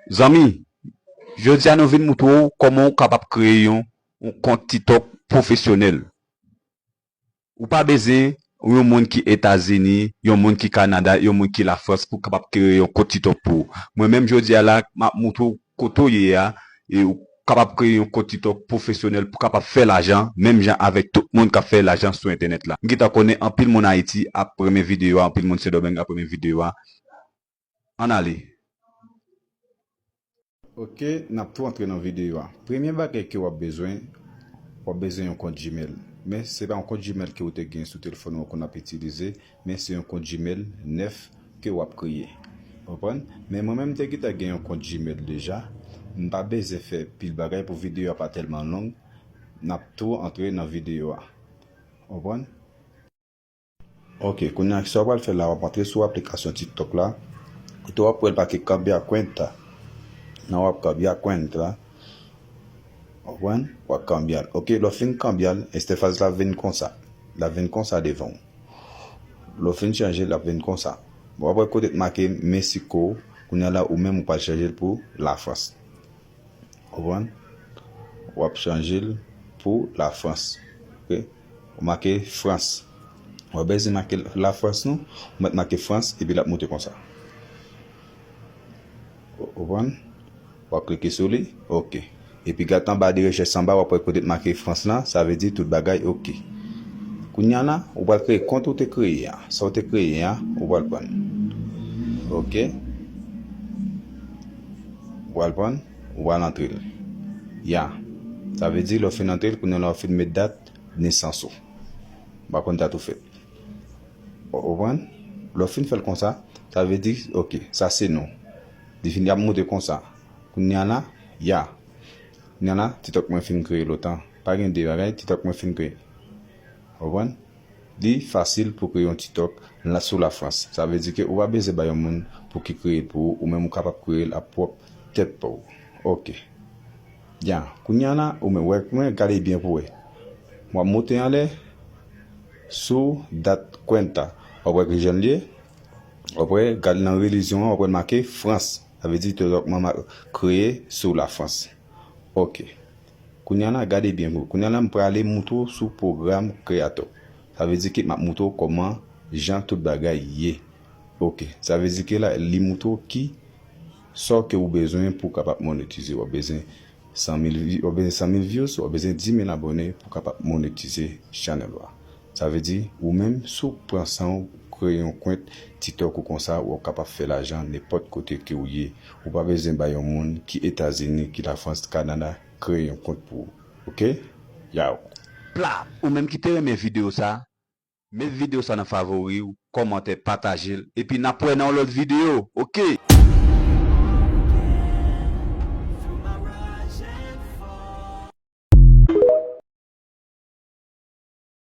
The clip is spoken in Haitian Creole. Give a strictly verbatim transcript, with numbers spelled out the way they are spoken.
Zanmi, jodi a nou vin moutre w kòman w kapab kreye yon, yon kont TikTok pwofesyonèl. Ou pa bezwen yon moun ki Etazini, yon moun ki Kanada, yon moun ki Lafrans pou kapab kreye yon kont TikTok pou ou. Mwen menm jodi a la, m ap moutre w kote w ye a, e ou kapab kreye yon kont TikTok pwofesyonèl pou kapab fè lajan, menm jan avèk tout moun k ap fè lajan sou entènèt la. M gentan konnen anpil moun Ayiti ap renmen videyo a, anpil moun Sendomeng ap renmen videyo a. Ann ale. Ok, n ap tou antre nan videyo a. Premye bagay ke w ap bezwen, w ap bezwen yon kont Gmail. Men se pa yon kont Gmail ke w te gen sou telefòn ou konn ap itilize, men se yon kont Gmail nèf ke w ap kreye. Konprann? Men mwen menm m te gentan gen yon kont Gmail deja. M pa bezwen fè pil bagay pou videyo a pa tèlman long. N ap tou antre nan videyo a. Konprann? Ok, kounye a, sa w pral fè la, w ap antre sou aplikasyon TikTok la. Kote w ap wè l make Cambia Cuenta. Nan w ap Cambia Cuenta. Konprann? W ap Cambia l. Ok, lè w fin Cambia l, entèfas la vin konsa. La vin konsa devan w. Lè w fin chanje l, l ap vin konsa. W ap wè kote k make Mexico, kounye a la, ou menm ou pral chanje l pou Lafrans. Konprann? W ap chanje l pou Lafrans. Ok? Ou make Frans. W ap bezwen make Lafrans non. Ou mèt make Frans epi l ap moute konsa. Ou konprann? W ap klike sou li. Ok. Epi gade anba de rechèch anba, w ap wè kote t make Frans lan, sa vle di tout bagay ok. Kounye a la, ou pral kreye kont ou te kreye a. Sa w te kreye a, ou pral pran. Ok. Ou pral pran, ou pral antre l. Ya. Sa vle di, lè w fin antre l, kounye a la w fin met dat nesans ou. M pa konn dat ou fèt. Ou konprann? Lè w fin fè l konsa, sa vle di, ok, sa se non. Li fin ap moute konsa. Kounye a la, ya. Kounye a la, TikTok mwen fin kreye lontan. Pa gen de bagay, TikTok mwen fin kreye. Ou konprann? Li fasil pou kreye yon TikTok la sou Lafrans. Sa vle di ke ou pa bezwen bay yon moun pou ki kreye l pou ou, ou menm ou kapab kreye l ap pwòp tèt pa w. Ok. Ya, kounye a la, ou menm, wè, mwen gade byen pou wè. W ap moute anlè sou dat Cuenta. W ap wè ki jan l ye. W ap wè, gade nan relijyon an, w ap wè l make Frans. Sa vle di TikTok mwen ma-, kreye sou Lafrans. Ok. Kounye a la, gade byen pou. Kounye a la, m prale moutre w sou pwogram Creator. Sa vle di ke m ap moutre w kòman, jan tout bagay ye. Ok. Sa vle di ke la, li moutre w ki sa ke ou bezwen pou w kapab monetize. W ap bezwen san mil vi-, w ap bezwen san mil views, w ap bezwen di mil abone pou w kapab monetize channel ou a. Sa vle di, ou menm, si w pran san w kreye yon kont TikTok ou konsa, w ap kapab fè lajan nenpòt kote ke w ye. Ou pa bezwen bay yon moun ki Etazini, ki Lafrans, Kanada, kreye yon kont pou ou. Ok? Yow. Pla! Ou menm ki te renmen videyo sa, met videyo sa nan favori w, kòmante, pataje l, epi n ap wè nan yon lòt videyo. Ok?